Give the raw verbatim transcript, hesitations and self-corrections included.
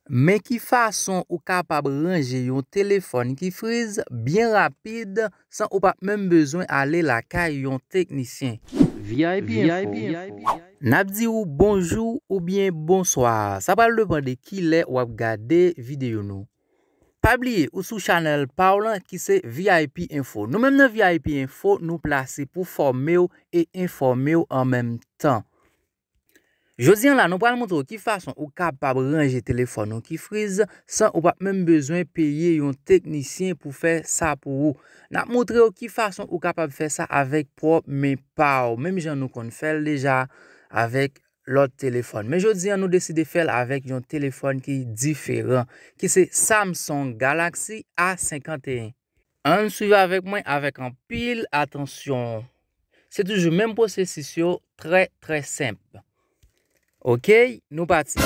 Men ki fason ou kapab ranje yon telefòn ki friz byen rapid san ou pa menm bezwen ale lakay yon teknisyen. V I P Info. N ap di ou bonjou oubyen bonswa. Sa pral depann de kilè w ap gade videyo nou. Pa bliye ou sou chanèl pa w lan ki se V I P Info. Nou menm nan V I P Info, nou plase pou fòme w e enfòme w an menm tan. Jodi a la, nou pral montre w ki fason ou kapab ranje telefòn ou ki friz san ou pa menm bezwen peye yon teknisyen pou fè sa pou ou. N ap montre w ki fason ou kapab fè sa avèk pwòp men pa w, menm jan nou konn fè l deja avèk lòt telefòn. Men jodi a, nou deside fè l avèk yon telefòn ki diferan, ki se Samsung Galaxy A senkanteyen. Ann swiv avèk mwen avèk anpil atansyon. Se toujou menm pwosesis yo, trè, trè senp. Oke, nou pati.